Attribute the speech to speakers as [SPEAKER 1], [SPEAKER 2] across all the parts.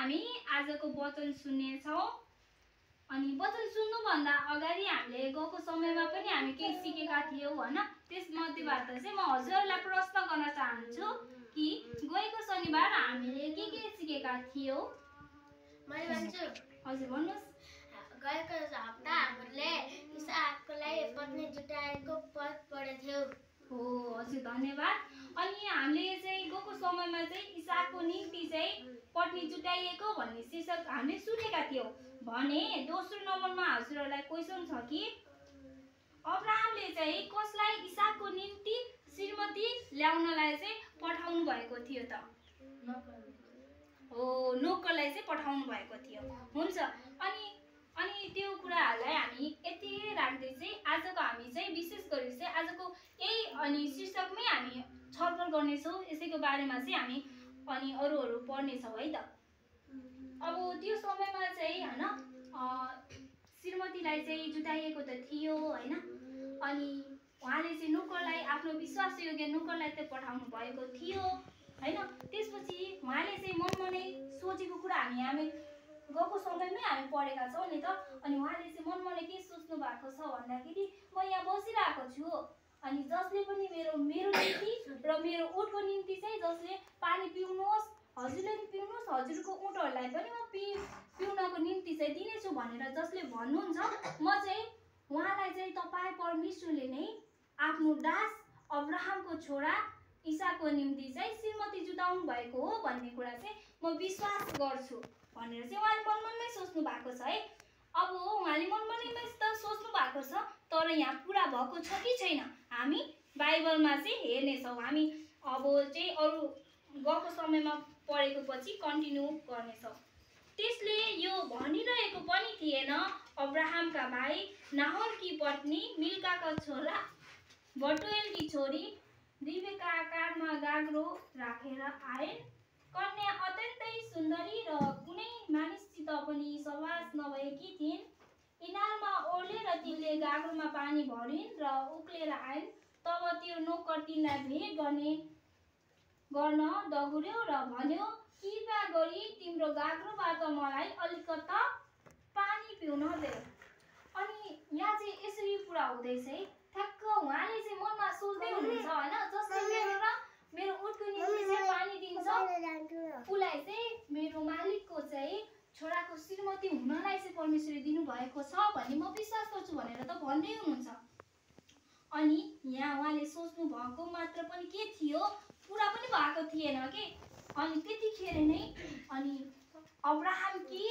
[SPEAKER 1] हामी आजको वचन सुन्नेछौँ। अनि वचन सुन्नुभन्दा अगाडि हामीले गएको समयमा पनि हामी केही सिकेका थियौँ हैन। त्यसमध्येबाट चाहिँ म हजुरहरूलाई प्रश्न गर्न चाहन्छु कि गएको शनिबार हामीले के सिकेका थियौँ?
[SPEAKER 2] मैले भन्छु।
[SPEAKER 1] हजुर भन्नुस्।
[SPEAKER 2] गएको हप्ता हामीले इसाकको लागि पत्नी जुटाएको पद पढेथ्यौँ।
[SPEAKER 1] हो हजुर धन्यवाद। अनि हामीले चाहिँ गएको समयमा चाहिँ इसाकको निम्ति चाहिँ पत्नी जुटाइएको भन्ने शीर्षक हामीले सुनेका थियौँ भने दोस्रो नम्बरमा हजुरहरूलाई क्वेसन छ कि अब्राहमले चाहिँ कसलाई इसाकको निम्ति श्रीमती ल्याउनलाई चाहिँ पठाउनु भएको थियो त? हो नोकरलाई चाहिँ पठाउनु भएको थियो। हुन्छ अनि त्यो कुराहरूलाई हामी यति राख्दै चाहिँ आजको हामी चाहिँ विशेष गरी चाहिँ आजको यही अनि शीर्षकमै हामी छलफल गर्नेछौँ। यसैको बारेमा चाहिँ हामी अनि अरू पढ्नेछौँ है त। अब त्यो समयमा चाहिँ हैन श्रीमतीलाई चाहिँ जुटाइएको त थियो हैन। अनि उहाँले चाहिँ नोकरलाई आफ्नो विश्वासयोग्य नोकरलाई चाहिँ पठाउनु भएको थियो हैन। त्यसपछि उहाँले चाहिँ मनमा नै सोचेको कुरा हामी गएको समयमै हामी पढेका छौँ नि त। अनि उहाँले चाहिँ मनमा नै के सोच्नु भएको छ भन्दाखेरि म यहाँ बसिरहेको छु अनि जसले पनि मेरो निम्ति र मेरो ऊँटको निम्ति चाहिँ जसले पानी पिउनुहोस्, हजुरले पनि पिउनुहोस्, हजुरको ऊँटहरूलाई पनि म पिउनको निम्ति चाहिँ दिनेछु भनेर जसले भन्नुहुन्छ म चाहिँ उहाँलाई चाहिँ तपाईँ परमेश्वरले नै आफ्नो दास अब्राहमको छोरा इसाकको निम्ति चाहिँ श्रीमती जुटाउनु भएको हो भन्ने कुरा चाहिँ म विश्वास गर्छु भनेर चाहिँ उहाँले मनमनमै सोच्नु भएको छ है। अब उहाँले मनमनमै त सोच्नु भएको छ तर यहाँ पुरा भएको छ कि छैन हामी बाइबलमा चाहिँ हेर्नेछौँ। हामी अब चाहिँ अरू गएको समयमा पढेको पछि कन्टिन्यू गर्नेछौँ। त्यसले यो भनिरहेको पनि थिएन अब्राहमका भाइ नाहोरकी पत्नी मिल्काका छोरा बटुएलकी छोरी रिबेका काँधमा गाग्रो राखेर आइन्। कन्या अत्यन्तै सुन्दरी र कुनै मानिससित पनि सहवास नभएकी थिइन्। इनारमा ओर्लेर तिनले गाग्रोमा पानी भरिन् र उक्लेर आइन्। तब त्यो नोकर तिनलाई भेट गर्न दगुर्यो र भन्यो, कृपा गरी तिम्रो गाग्रोबाट मलाई अलिकता पानी पिउन दे। अनि यहाँ चाहिँ यसरी पुरा हुँदैछ है। ठ्याक्क उहाँले चाहिँ मनमा सोच्दै हुनुहुन्छ हैन, जसले मेरो ऊँटको निम्ति चाहिँ पानी दिन्छ उसलाई चाहिँ मेरो मालिकको चाहिँ छोराको श्रीमती हुनलाई चाहिँ परमेश्वरले दिनुभएको छ भन्ने म विश्वास गर्छु भनेर त भन्दै हुनुहुन्छ। अनि यहाँ उहाँले सोच्नु भएको मात्र पनि के थियो, पुरा पनि भएको थिएन के। अनि त्यतिखेर नै अनि अब्राहमकी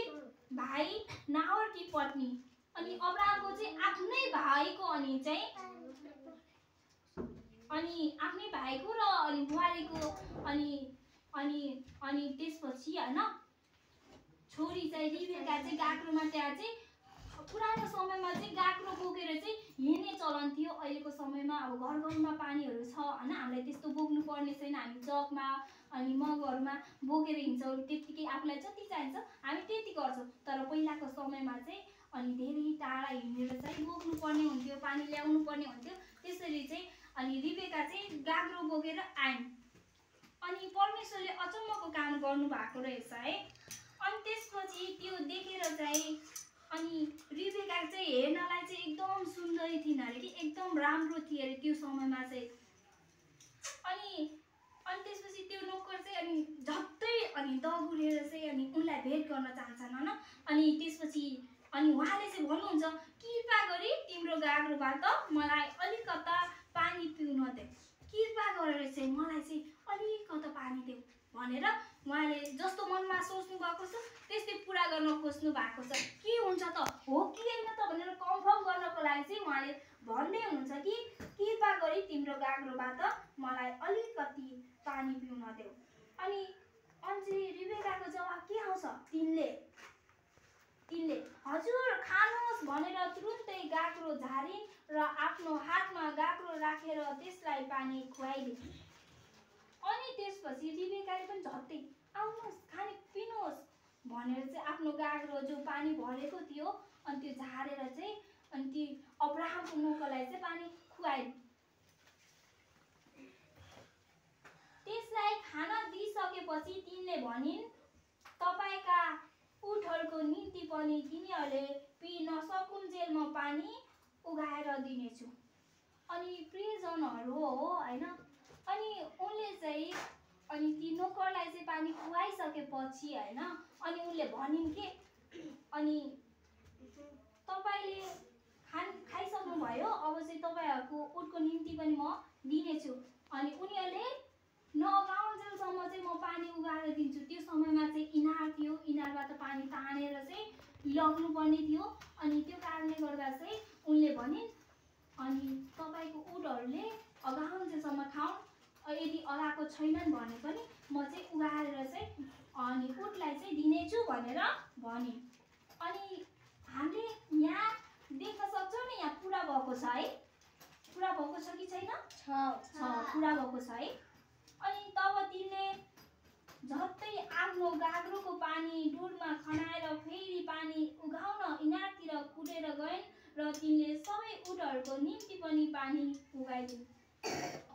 [SPEAKER 1] भाइ नाहोरकी पत्नी अनि अब्राहमको चाहिँ आफ्नै भाइको आफ्नै भाइको र अनि बुहारीको अनि त्यसपछि हैन छोरी चाहिँ रिबेका चाहिँ गाग्रोमा त्यहाँ चाहिँ पुरानो समयमा चाहिँ गाग्रो बोकेर चाहिँ हिँड्ने चलन थियो। अहिलेको समयमा अब घरमा पानीहरू छ हैन, हामीलाई त्यस्तो बोक्नु पर्ने छैन। हामी जगमा अनि मगहरूमा बोकेर हिँड्छौँ, त्यतिकै आफूलाई जति चाहिन्छ हामी त्यति गर्छौँ। तर पहिलाको समयमा चाहिँ अनि धेरै टाढा हिँडेर चाहिँ बोक्नु पर्ने हुन्थ्यो, पानी ल्याउनु पर्ने हुन्थ्यो। त्यसरी चाहिँ अनि रिबेका चाहिँ गाग्रो बोकेर आइन्। अनि परमेश्वरले अचम्मको काम गर्नु भएको रहेछ है। अनि त्यसपछि त्यो देखेर चाहिँ अनि रिबेका चाहिँ हेर्नलाई चाहिँ एकदम सुन्दरी थिइन् अरे कि, एकदम राम्रो थिए अरे त्यो समयमा चाहिँ। अनि त्यसपछि त्यो नोकर चाहिँ अनि झट्टै अनि दगुरेर चाहिँ अनि उनलाई भेट गर्न चाहन्छन् हैन। अनि त्यसपछि अनि उहाँले चाहिँ भन्नुहुन्छ, कृपा गरी तिम्रो गाग्रोबाट मलाई अलिकता पानी पिउन दे, कृपा गरेर चाहिँ मलाई चाहिँ अलिकता पानी देऊ भनेर उहाँले जस्तो मनमा सोच्नु भएको छ त्यस्तै पुरा गर्न खोज्नु भएको छ। के हुन्छ त, हो कि होइन त भनेर कन्फर्म गर्नको लागि चाहिँ उहाँले भन्दै हुनुहुन्छ कि कृपा गरी तिम्रो गाग्रोबाट मलाई अलिकति पानी पिउन देऊ। अनि रिबेकाको जवाफ के आउँछ, तिनले हजुर खानुहोस् भनेर तुरुन्तै गाग्रो झारिन् र आफ्नो हातमा गाग्रो राखेर त्यसलाई पानी खुवाइदिन्। अनि त्यसपछि रिबेकाले पनि झट्टै आउनुहोस् खाने पिनुहोस् भनेर चाहिँ आफ्नो गाग्रो जो पानी भरेको थियो अनि त्यो झारेर चाहिँ अनि ती अब्राहमको नोकरलाई चाहिँ पानी खुवाइन्। त्यसलाई खाना दिइसकेपछि तिनले भनिन्, तपाईँका उठहरूको निम्ति पनि तिनीहरूले पिइ नसकुन्जेल म पानी उघाएर दिनेछु। अनि प्रियजनहरू हो हैन, अनि उनले चाहिँ अनि ती नोकरलाई चाहिँ पानी खुवाइसकेपछि हैन, अनि उनले भनिन् के, अनि तपाईँले खाइसक्नु भयो, अब चाहिँ तपाईँहरूको उठको निम्ति पनि म दिनेछु। अनि उनीहरूले नअगाउन्जेलसम्म चाहिँ म पानी उघाएर दिन्छु। त्यो समयमा चाहिँ इनार थियो, इनारबाट पानी तानेर चाहिँ लग्नुपर्ने थियो। अनि त्यो कारणले गर्दा चाहिँ उनले भनिन्, अनि तपाईँको उठहरूले अगाउन्जेलसम्म खाउन्, यदि अगाएको छैनन् भने पनि म चाहिँ उघाएर चाहिँ अनि उठलाई चाहिँ दिनेछु भनेर भनिन्। अनि हामीले यहाँ देख्न सक्छौँ नि, यहाँ पुरा भएको छ है, पुरा भएको छ कि छैन? पुरा भएको छ है। अनि तब तिनले झट्टै आफ्नो गाग्रोको पानी डुरमा खनाएर फेरि पानी उघाउन इनारतिर कुदेर गइन् र तिनले सबै उठहरूको निम्ति पनि पानी उघाइदिन्।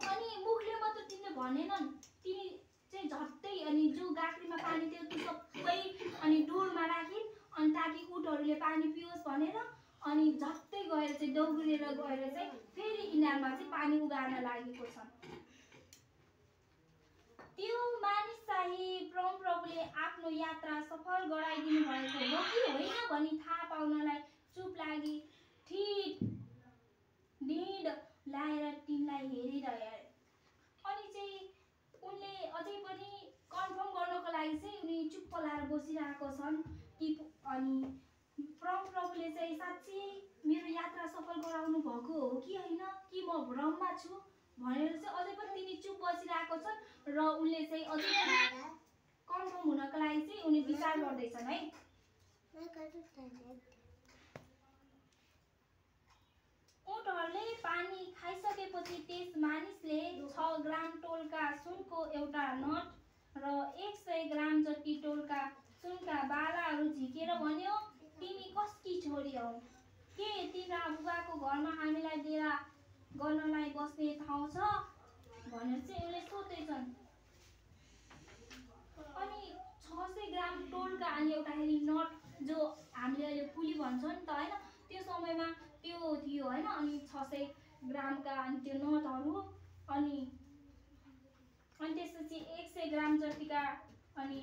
[SPEAKER 1] अनि मुखले मात्र तिनले भनेनन्, तिनी चाहिँ झट्टै अनि जो गाग्रीमा पानी थियो त्यो सबै अनि डुरमा राखिन्, अनि ताकि उठहरूले पानी पियोस् भनेर। अनि झट्टै गएर चाहिँ दौडिएर गएर चाहिँ फेरि इनारमा चाहिँ पानी उघार्न लागेको छन्। त्यो मानिस चाहिँ परमप्रभुले आफ्नो यात्रा सफल गराइदिनु भएको हो कि होइन भनी थाहा पाउनलाई चुप लागि ढिड लाएर तिनलाई हेरिरहे। अनि चाहिँ उनले अझै पनि कन्फर्म गर्नको लागि चाहिँ उनी चुप्प लाएर बसिरहेको छन् कि अनि परमप्रभुले चाहिँ साँच्चै मेरो यात्रा सफल गराउनु भएको हो कि होइन, कि म भ्रममा छु भनेर चाहिँ अझै पनि तिनी चुप बसिरहेको छन् र उनले चाहिँ अझै पनि कन्फर्म हुनको लागि चाहिँ उनी विचार गर्दैछन् है। उठहरूले पानी खाइसकेपछि त्यस मानिसले 6 ग्राम तोलका सुनको एउटा नट र 100 ग्राम जति तोलका सुनका बालाहरू झिकेर भन्यो, तिमी कसकी छोरी हौ? के तिम्रा बुबाको घरमा हामीलाई डेरा गर्नलाई बस्ने ठाउँ छ भनेर चाहिँ उनले सोध्दैछन्। अनि 600 ग्राम तोलका अनि एउटा नट जो हामीले अहिले पुली भन्छौँ नि त हैन, त्यो समयमा त्यो थियो हैन। अनि 600 ग्रामका अनि त्यो नटहरू अनि त्यसपछि 100 ग्राम जतिका अनि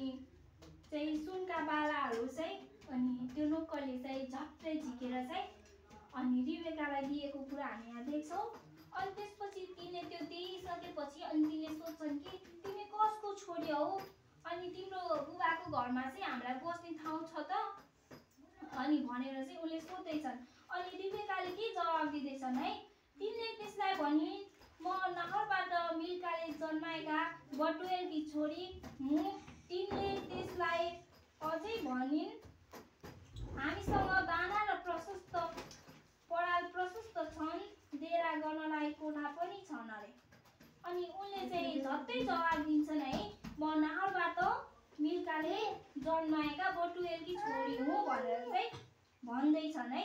[SPEAKER 1] चाहिँ सुनका बालाहरू चाहिँ अनि त्यो नोकरले चाहिँ झट्टै झिकेर चाहिँ अनि रिबेकालाई दिएको कुरा हामी यहाँ देख्छौँ। अनि त्यसपछि तिनले त्यो दिइसकेपछि अनि तिनले सोध्छन् कि तिमी कसको छोरी हौ, अनि तिम्रो बुबाको घरमा चाहिँ हामीलाई बस्ने ठाउँ छ त अनि भनेर चाहिँ उनले सोध्दैछन्। अनि रिबेकाले के जवाब दिँदैछन् है, तिनले त्यसलाई भनिन्, म नहरबाट मिल्काले जन्माएका बटुएलकी छोरी हुँ। तिनले त्यसलाई अझै भनिन्, हामीसँग दाना र प्रशस्त पराल प्रशस्त छन्, डेरा गर्नलाई कोठा पनि छन् अरे। अनि उनले चाहिँ झट्टै जवाब दिन्छन् है, म नाहरबाट मिल्काले जन्माएका बटुएलकी छोरी हुँ भनेर चाहिँ भन्दैछन् है।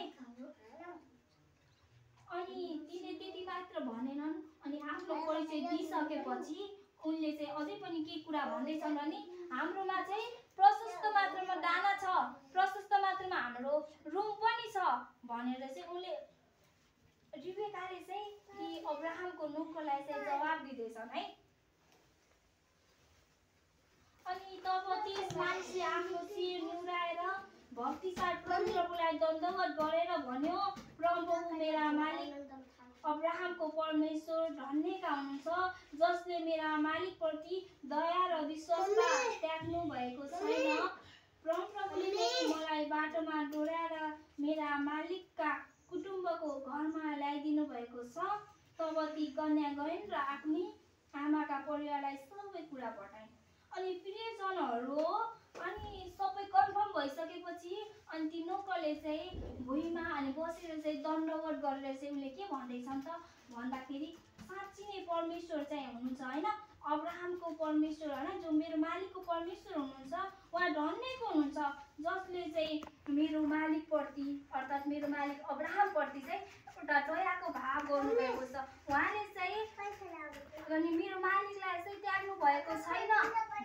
[SPEAKER 1] अनि तिनले त्यति मात्र भनेनन्, अनि आफ्नो परिचय दिइसकेपछि उनले चाहिँ अझै पनि के कुरा भन्दैछन् भने, हाम्रोमा चाहिँ प्रशस्त मात्रामा दाना छ, प्रशस्त मात्रामा हाम्रो रुम पनि छ भनेर चाहिँ उनले रिबेकाले चाहिँ कि अब्राहमको नोकरलाई चाहिँ जवाब दिँदैछन् है। अनि तब त्यस मानिसले आफ्नो शिर निहुराएर भक्तिसाथ परमप्रभुलाई दण्डवत गरेर भन्यो, प्रभु मेरा मालिक अब्राहमको परमेश्वर धन्यका हुनुहुन्छ, जसले मेरा मालिकप्रति दया र विश्वासमा त्याग्नु भएको छैन। परमप्रभुले मलाई बाटोमा डोर्याएर मेरा मालिकका कुटुम्बको घरमा ल्याइदिनु भएको छ। तब ती कन्या गइन् र आफ्नी आमाका परिवारलाई सबै कुरा बताइन्। अनि प्रियजनहरू, अनि सबै कन्फर्म भइसकेपछि अनि ती नोकरले चाहिँ भुइँमा अनि बसेर चाहिँ दण्डवत गरेर चाहिँ उनले के भन्दैछन् त भन्दाखेरि, साँच्ची नै परमेश्वर चाहिँ हुनुहुन्छ हैन, अब्राहमको परमेश्वर हैन, जो मेरो मालिकको परमेश्वर हुनुहुन्छ, उहाँ धन्यको हुनुहुन्छ, जसले चाहिँ मेरो मालिकप्रति अर्थात् मेरो मालिक अब्राहमप्रति चाहिँ एउटा दयाको भाव गर्नुभएको छ। उहाँले चाहिँ अनि मेरो मालिकलाई चाहिँ त्याग्नु भएको छैन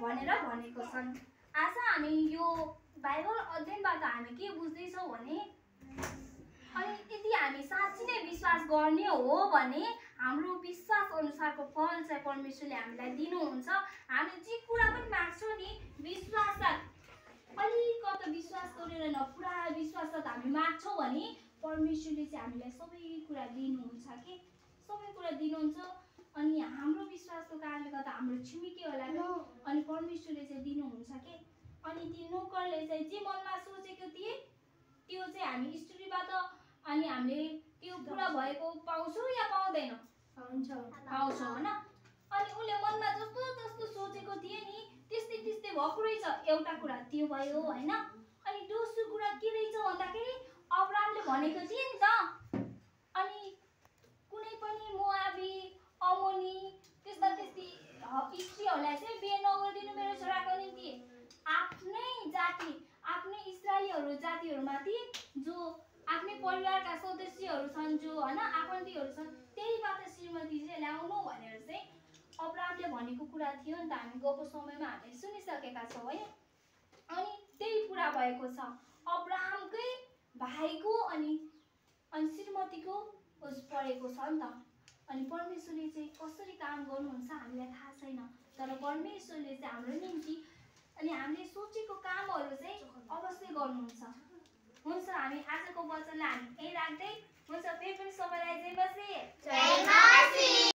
[SPEAKER 1] भनेर भनेको छन्। आज हामी यो बाइबल अध्ययनबाट हामी के बुझ्दैछौँ भने अनि यदि हामी साँच्चै नै विश्वास गर्ने हो भने हाम्रो विश्वास अनुसारको फल चाहिँ परमेश्वरले हामीलाई दिनुहुन्छ। हामीले जे कुरा पनि माग्छौँ नि विश्वास अलिकति विश्वास गरेर न पुरा विश्वास हामी माग्छौँ भने परमेश्वरले चाहिँ हामीलाई सबै कुरा दिनुहुन्छ कि सबै कुरा दिनुहुन्छ। अनि हाम्रो विश्वासको कारणले गर्दा हाम्रो छिमेकीहरूलाई अनि परमेश्वरले चाहिँ दिनुहुन्छ कि अनि ती नोकरले चाहिँ जे मनमा सोचेको थिए त्यो चाहिँ हामी स्टोरीबाट अनि हामीले त्यो पुरा भएको पाउँछौँ या पाउँदैनौँ? पाउँछौँ होइन। अनि उसले मनमा जस्तो जस्तो सोचेको थिए नि त्यस्तै त्यस्तै भएको रहेछ। एउटा कुरा त्यो भयो होइन। अनि दोस्रो कुरा के रहेछ भन्दाखेरि अब्राहमले भनेको थिए नि त अनि कुनै पनि मोआबी अमोनी त्यस्ता त्यस्ती स्त्रीहरूलाई चाहिँ बिहे नगरिदिनु मेरो छोराको निम्ति। आफ्नै जाति आफ्नै इस्रायलीहरू जातिहरूमाथि जो आफ्नै परिवारका सदस्यहरू छन् जो होइन आफन्तीहरू छन् त्यहीबाट श्रीमती चाहिँ ल्याउनु भनेर चाहिँ अब्राहमले भनेको कुरा थियो नि त। हामी गएको समयमा हामीले सुनिसकेका छौँ है। अनि त्यही पुरा भएको छ। अब्राहमकै भाइको अनि श्रीमतीको उस परेको छ नि त। अनि परमेश्वरले चाहिँ कसरी काम गर्नुहुन्छ हामीलाई थाहा छैन तर परमेश्वरले चाहिँ हाम्रो निम्ति अनि हामीले सोचेको कामहरू चाहिँ अवश्य गर्नुहुन्छ। हुन्छ हामी आजको वचनलाई हामी यहीँ राख्दै हुन्छ। फेरि पनि सबैलाई जय मसीह।